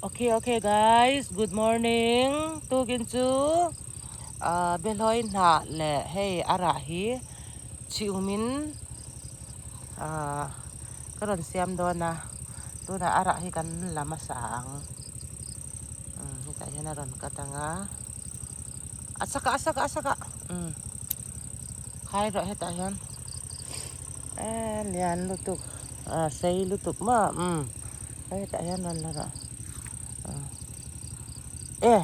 Okay okay guys good morning tukin chu ah behlawi hnah leh hei a rah hi chhiumin ah ka rawn siam dawn a tunah a rah hi kan la hmasa ang umm hetah hian a rawn cut ang a a chakah a chakah a chakah umm khai rawh hetah hian eee lian lutuk ah sei lutuk maw umm hetah hian rawn la rawh e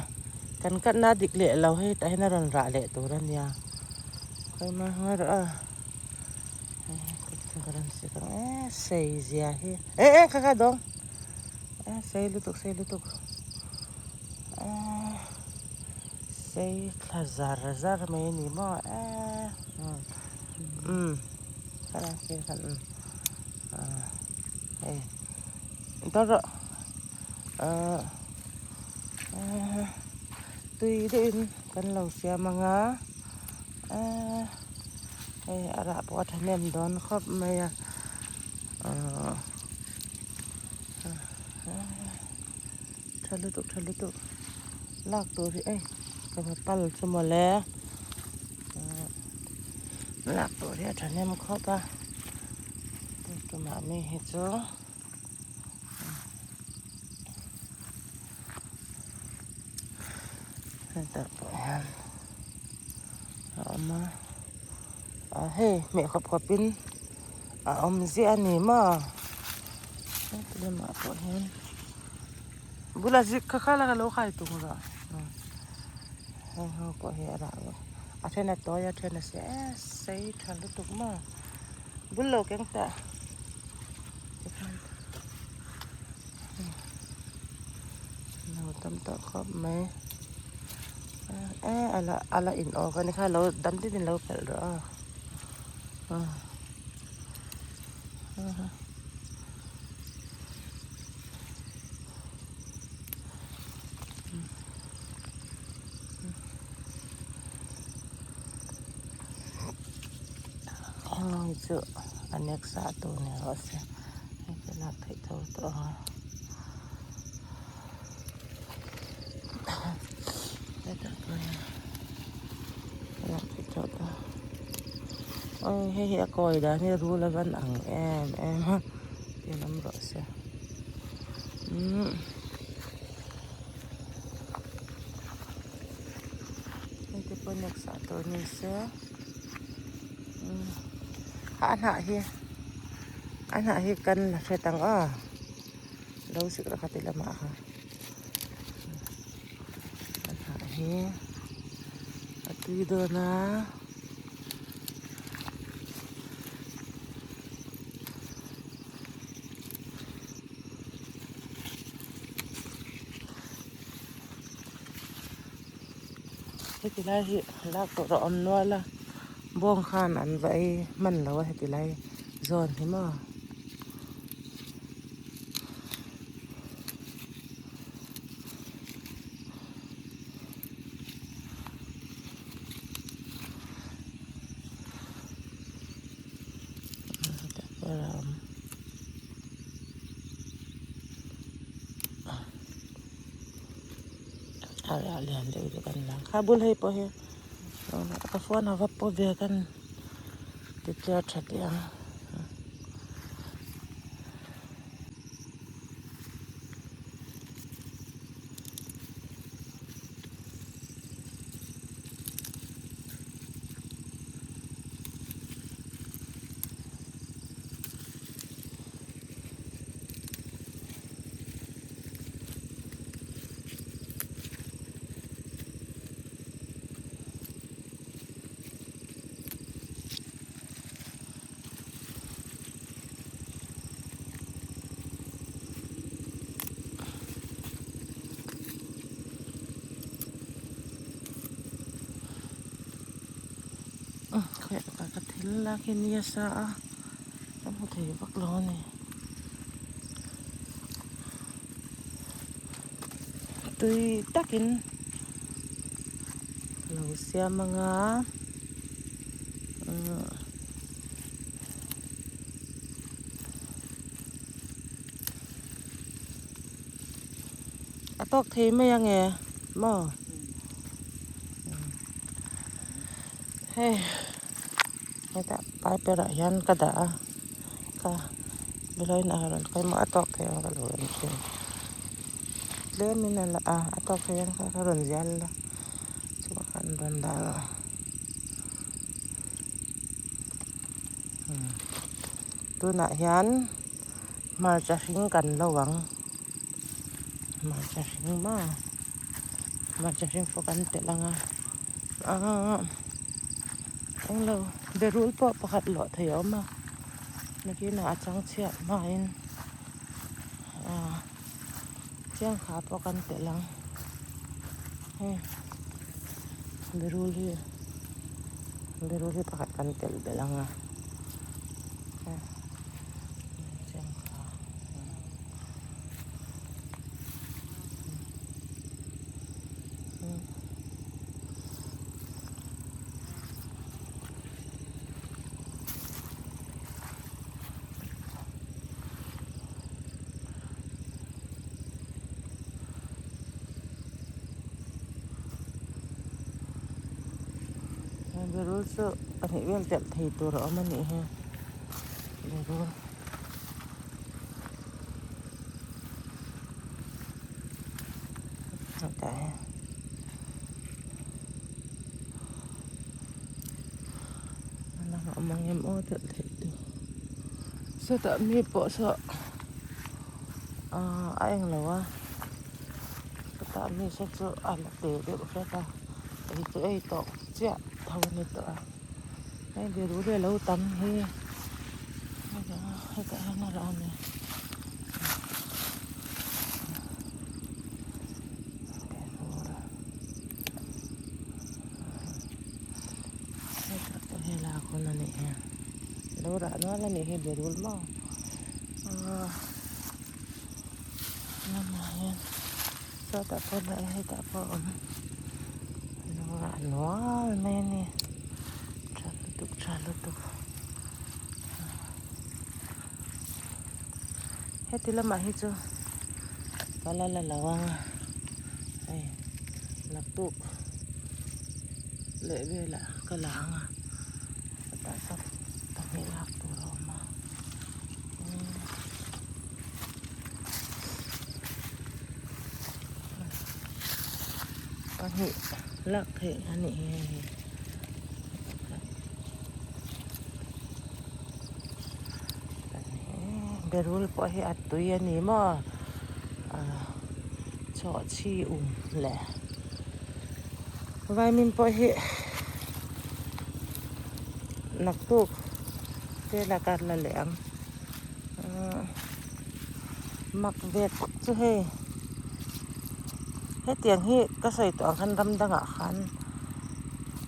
kan cut na dik leh lo hei hetah hian a rawn rah leh tur a nia khawi mai rawh a. Sei zia hi e e kha kha dawng e sei lutuk sei lutuk e sei thla zar zar mai a ni maw e umm kha sir khan umm hei dawr rawh ah tui deuhin kan lo siam ang a. Eee hei a rah pawh a thahnem dawn khawp mai a ahh tha lutuk tha lutuk lak tur hi ei ka va pal chu mawle ahh lak tur hi a thahnem khawp a tumah mi hi chu. Hetah pawh hian a awm a ah hei hmeh khawp khawp in a awm ziah a ni maw heti lamah pawh hian bulah zik kha kha la ka lo khai tum rawh heng ho pawh hi a rah vek a then a tawi a then a sei e sei tha lutuk maw bul lo keng ta tikhan. Lo tam tawh khawp mai e a la a la in awk a ni kha lo dam deuhin lo phelh rawh a heng chu a next ah tur ni rawh se. Hei ka lak theih tho tawh ang a hetah pawh hian ka lak theih tho tawh a aw hei hi a kawi dan hi rul a van ang em em a ti lam rawh se umm hei te pawh next ah tur ni se umm a hnah hi. A hnah hi kan la hret ang aw lo sik rawh kha ti lamah kha a hnah hi a tui dawn a heti lai hi lak tur a awm nual a bawng khan an va ei hman lo a heti lai zawn hi maw. A rah lian deuh deuh an lang kha bul hei pawh hi ka phone a va paw ve kan ti clear tha teh ang. Ka thil lak hi nia sa a ka hmu thei vak lo a ni. Tui takin a lo siam ang a umm. A tawk thei mai ange maw? Hei hetah piper ah hian ka dah a ka bilain a rawn kai maw a tawk thei ang ka lo en thin tlem in a la a a tawk thei ang ka rawn zial la chungah khan rawn dah rawh tunah hian hmarcha hring kan lo ang. Hmarcha hring maw hmarcha hring fawk an telh ang a aaa englo berul pawh pakhat lawh thei a awm a nakinah a chang chhiat hmain aaa chiangkha pawh kan telh ang hei berul hi berul hi pakhat kan telh belh ang a. Berul chu pahnih vel telh thei tur a awm a nih hi berul. Hetah hian a lang awm ang em aw telh theih tur sawtah mi pawh saw ahh a englo a chutah mi saw chu a la te deuh hret a hei chu ei tawh chiah tho a ni tawh a hei berul hi a lo tam hi hetah hian a rah a ni. Hetah pawh hi lak hun a nih hi lo rah nual a nih hi berul maw aaa lamah hian sawtah pawh dah ila hetah pawh a awm lo rah nual mai a ni tha lutuk tha lutuk. Heti lamah hi chu ka la la lo ang a hei naktuk leh velah ka la ang a hetah sawn pahnih lak tur a awm a pahnih lak theih a nih hi hei. Berul pawh hi a tui a ni maw ah chawhchhi um le vaimin pawh hi naktuk te la kar la leh ang ah mak ve tak chu hei hetiang hi ka sawi tawh ang khan ram dangah khan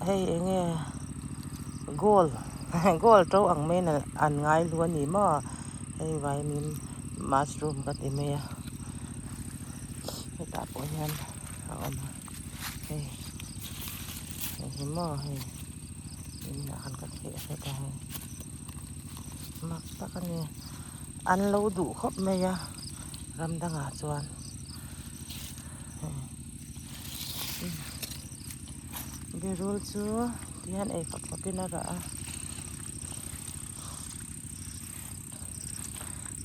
hei eng nge gold gold to ang maiin an ngai hlu a ni maw hei vaimin mushroom ka ti mai a hetah pawh hian a awm a hei hei hi maw hei inah khan ka theh hret a hei mak tak a ni an lo duh khawp mai a ram dangah chuan hei. Berul chu tihian ei fap fap in a rah a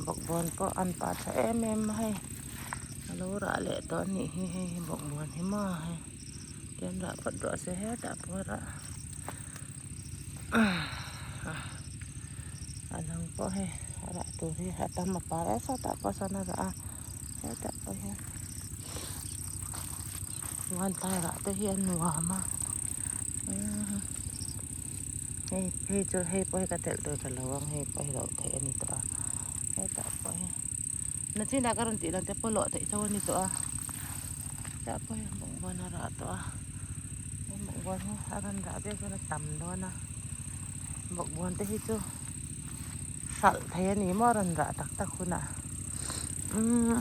bawkbawn pawh an pah tha em em a hei a lo rah leh tawh a nih hi hei bawkbawn hi maw hei tihian rah phawt rawh se hetah pawh a rah a dang pawh hei a rah tur hi a tam a par e sawtah pawh sawn a rah a hetah pawh hian. Huan tlar ah te hi a nuam a hei hei chu hei pawh hi ka telh tur ta lo ang hei pawh hi loh theih a ni tawh a hetah pawh hi nachinah ka rawn tih lang te pawh lawh theih tho a ni tawh a hetah pawh hi bawngbawn a rah tawh a he bawngbawn hi a rawn rah viau chuan a tam dawn a bawngbawn te hi chu hralh thei a ni maw a rawn rah tak tak hunah umm.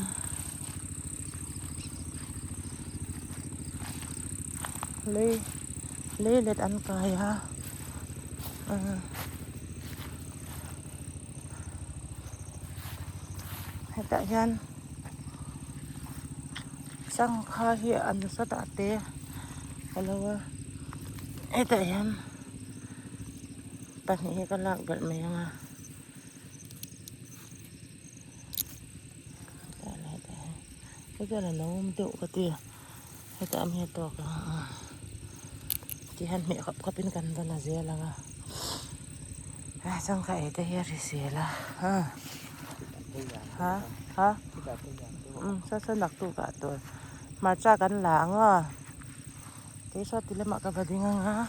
Lei lei let an kai a hetah hian Sangha hi a nasa dah te ka lo a hetah hian pahnih hi ka lak belh mai ang a hei chuan a lo awm deuh ka ti hetah mi a tawk ang a tihian hmeh khawp khawp in kan va la zel ang a sangha ei te hi a hrisel a ha ha. Umm saw saw naktuk ah tur hmarcha kan la ang aw kei saw ti lamah ka va ding ang a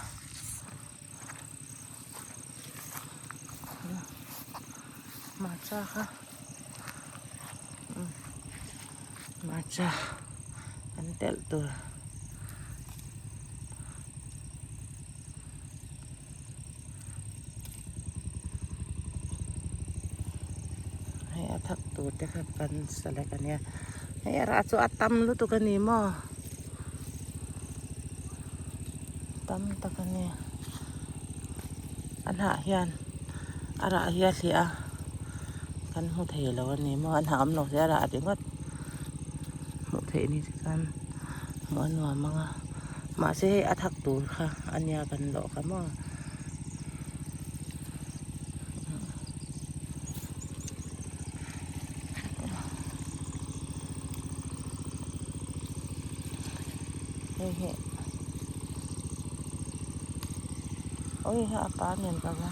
hmarcha kha umm hmarcha kan telh tur. Hei a thak tur te kha kan select a nia hei a rah chu a tam lutuk a ni maw tam tak a ni a hnah hian a rah hi a hliah a kan hmu thei lo a ni maw a hnah awm lo se a rah ringawt hmuh theih ni te chuan hmuh a nuam ang a mahse hei a thak tur kha a nia kan lawh kha maw. Hei hi oi ha a pa nen ka va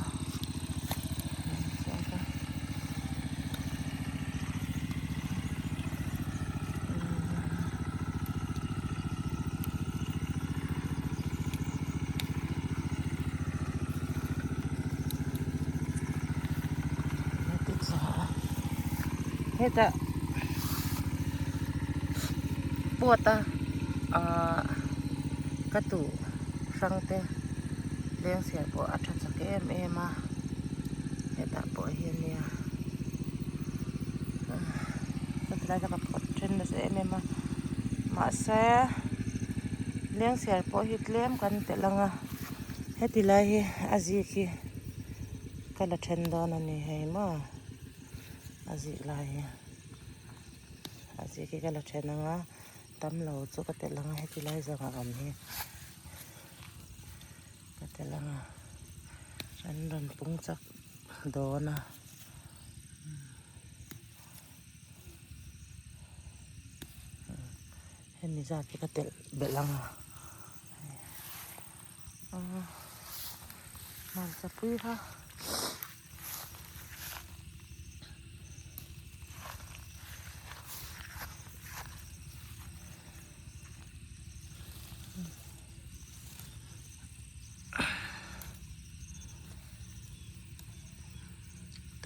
Hetah pot a ahh ka tuh hrang te leng sial pawh a tha chak em em a hetah pawh hi ania chutilai kha ka phawt then nasa em em a mahse leng sial pawh hi tlem kan telh ang a heti lai hi a zik hi ka la then dawn a ni hei maw a zik lai hi a zik hi ka la then ang a tam lo chu ka telh ang a heti lai zawng a awm hi ka telh ang a an rawn pung chak dawn a. Hemi zat hi ka telh belh ang a hmarcha pui kha.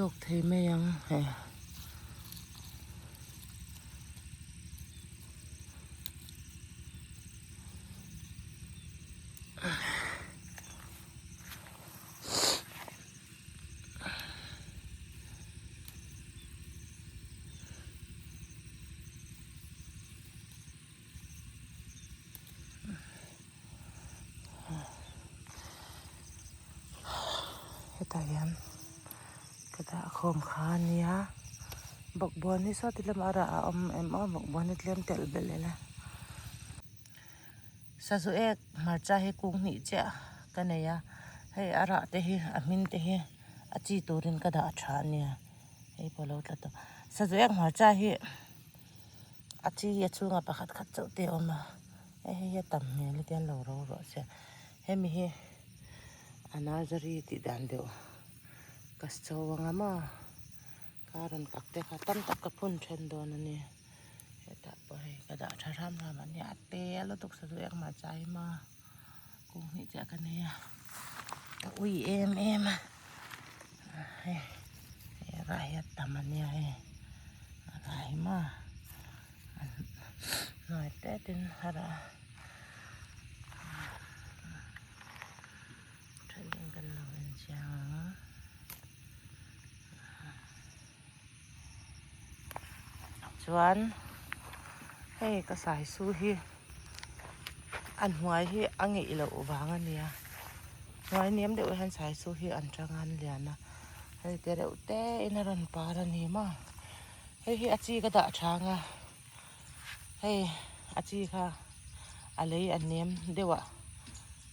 Tawk thei mai ang hei. Hetah hian ka dah khawm kha a nia bawkbawn hi saw ti lamah rah a awm em aw bawkbawn hi tlem telh belh ila sazu ek hmarcha hi kung hnih chiah ka nei a hei a rah te hi a hmin te hi a chi turin ka dah tha a nia hei pawh a lo tla tawh sazu ek hmarcha hi. A chi a chhungah pakhat khat chauh te a awm a hei hei hi a tam hmel a tiang lo ro rawh se hemi hi a nursery tih dan deuh ka cho anga maw ka rawn kak te kha tam tak ka phun then dawn a ni hetah pawh hei ka dah tha ram ram a nia a te a lutuk sa duh engmah chai maw kung hnih chiah ka nei a ka ui em em a hei rah hi a tam a nia hei a rah hi maw a hnuai tet in a rah a thenin kan lo en chiang ang chuan hei ka saisu hi a hnuai hi a ngeih loh vang a nia hnuai hniam deuh hian saisu hi an tang a an lian a hei te reuh te in a rawn par a ni maw hei hi a chi ka dah thang a hei a chi kha a lei a nem deuh a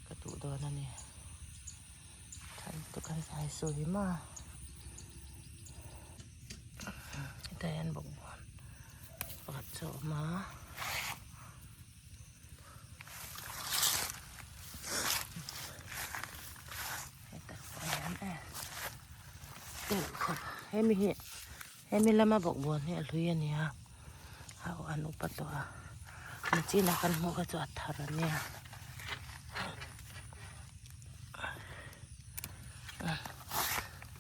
ka tuh dawn a ni tha lutuk kan zai sawi maw hetah hian bawkbawn pakhat chu a awm a. Hetah pawh hian e telh khawp hemi hi hemi lama bawkbawn hi a hlui a ni a a aw an upa tawh a nichin a kan hmuh kha chu a thar a nia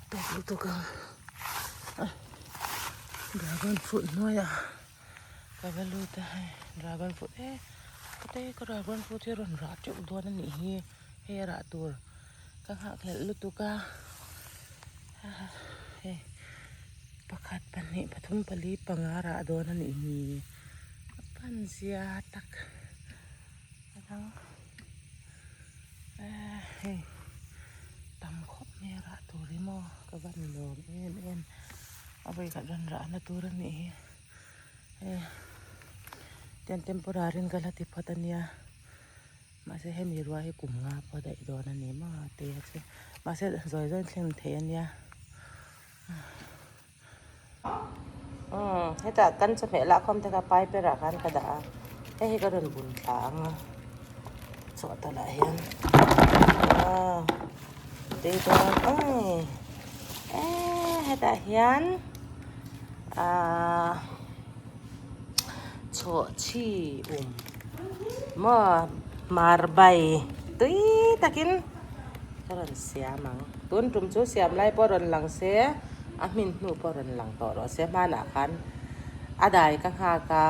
tawk lutuk ang dragon fruit hnuaiah. Ka va lut a hei dragon fruit e hete ka dragon fruit hi a rawn rah teuh dawn a nih hi hei a rah tur ka nghakhlelh lutuk a hei pakhat pahnih pathum pali panga rah dawn a nih hi a pan zia tak a dang hei tam khawp mai a rah tur hi maw ka va nuam em em a vawikhat rawn rahna tur a nih hi. Hei tian temporary in ka la ti phawt a nia mahse hemi ruai hi kum nga pawh daih dawn a ni maw te a chu mahse zawi zawi in thleng thei a nia umm hetah kan chawhmeh lah khawm te kha pipe ah khan ka dah a hei hi ka rawn bun thla ang a chawhtawlh ah hian aw tui dawn aw hetah hian. Ahh chhawhchhi maw hmar bai tui takin ka rawn siam ang tun tum chu siam lai pawh rawn lang se a hmin hnu pawh rawn lang tawh rawh se hmanah khan a dai ka nghak a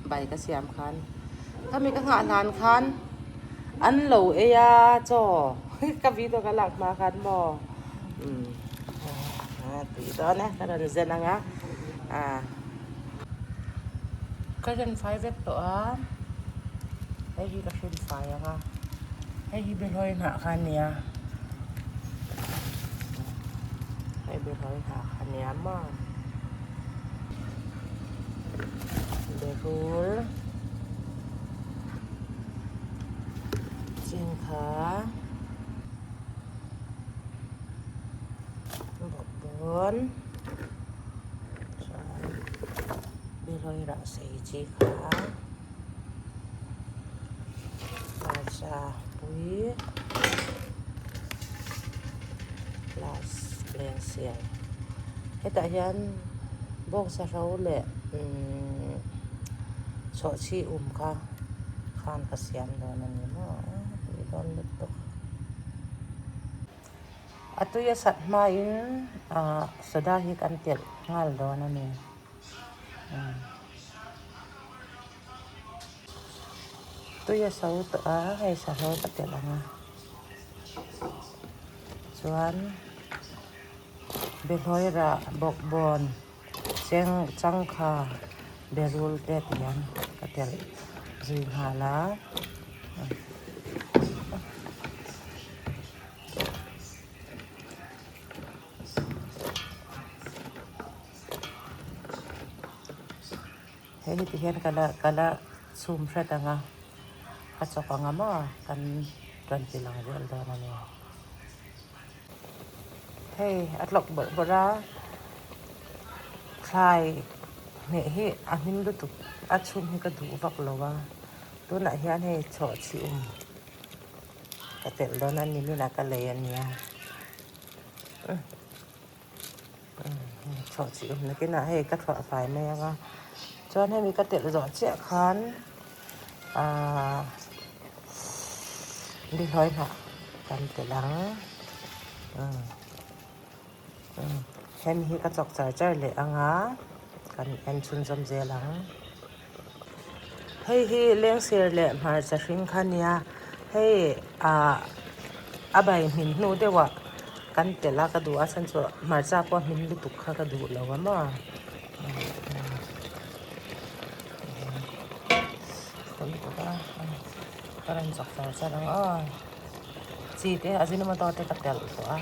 bai ka siam khan khami ka nghah hlan khan an lo ei a chaw ka video ka lak hma khan maw umm. A tih dawn e ka rawn zen ang a ah ka zen fai vek tawh a hei hi ka hrin fai ang a hei hi behlawi hnah kha a nia hei behlawi hnah kha a nia maw berul chingkha. Bawkbawn chuan behlawi rah sei chi kha hmarcha pui plus leng sial hetah hian bawngsa hro leh umm chhawhchhi um kha khan ka siam dawn a ni maw tui dawn lutuk. A tui a sat hmain ah soda hi kan telh nghal dawn a ni. Tui a so tawh a hei sahlo ka telh ang a chuan behlawi rah bawkbawn cheng changkha berul te tihian ka telh zui nghal a. Hei heti hian ka la ka la chhum hret ang a ka chawk ang a maw kan rawn ti lang vel dawn a ni. Hei a tlawk bawrh bawrh a thlai hmeh hi a hmin lutuk a chhum hi ka duh vak lo a tunah hian hei chhawhchhi um. Ka telh dawn a ni min a ka lei a nia chhuah chih awm nakinah hei ka thuah fai mai ang a chuan hemi ka telh zawh chiah khan ahh bihlawi hnah kan telh ang hemi hi ka chawk char char leh ang a kan en chhunzawm zel ang. Hei hi lengsir leh hmarcha hring kha nia hei ah a bai hmin hnu deuh ah kan telh a ka duh a chhan chu hmarcha pawh hmin lutuk kha ka duh lo a maw ka rawn chawk char char ang aw chi te ajinomoto te ka telh tawh a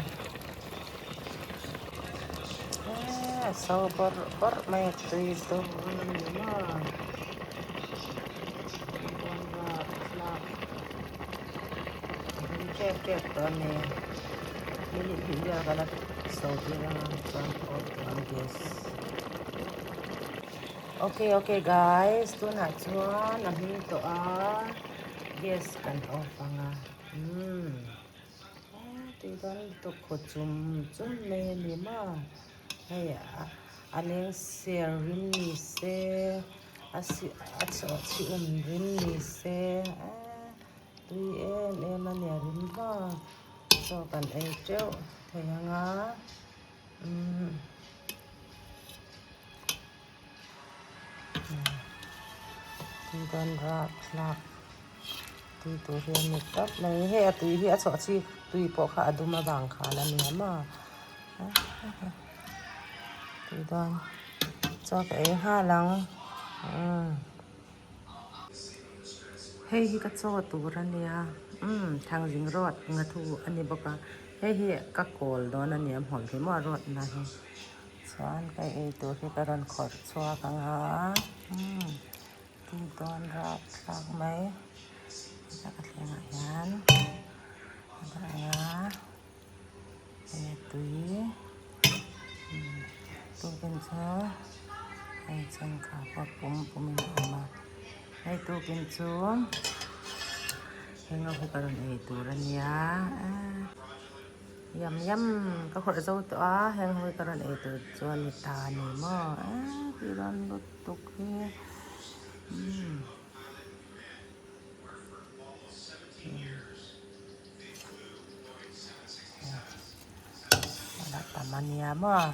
a so bawrh bawrh mai a tui dawn a ni maw. tep tep tawh a ni minute hnih vel ka la so tir anga chuan ka off tawh ang gas okay okay guys tunah chuan a hming tawh a gas kan off anga umm tui dawn lutuk khaw chum chum mai a ni maw hei a leng ser rim ni se a a chhawhchhi awm rim ni se eee tui em em a nia rim hma chaw kan ei teuh thei ang a umm tui dawn rap thlak tui tur hi a ni tawp mai hei a tui hi a chhawhchhi tui pawh kha a dum avang khan a nia maw tui dawn chaw ka ei nghal ang umm. Hei hi ka chaw tur a nia umm thangzing rawt nga thu a ni bawk a hei hi ka kawl dawn a nia hmawlh hi maw a rawt na hi chuan ka ei tur hi ka rawn khawrh chhuak ang a umm tui dawn rap thlak mai heta ka thlengah hian a dah ang a hei a tui umm tukin chu hei chhengkha pawh pum pumin a awm a hei tukin chu heng ho hi ka rawn ei tur a nia yam yam ka khawrh zo tawh a heng ho hi ka rawn ei tur chu a ni ta a ni maw eee tih rawn lutuk hi umm. A la tam a nia maw.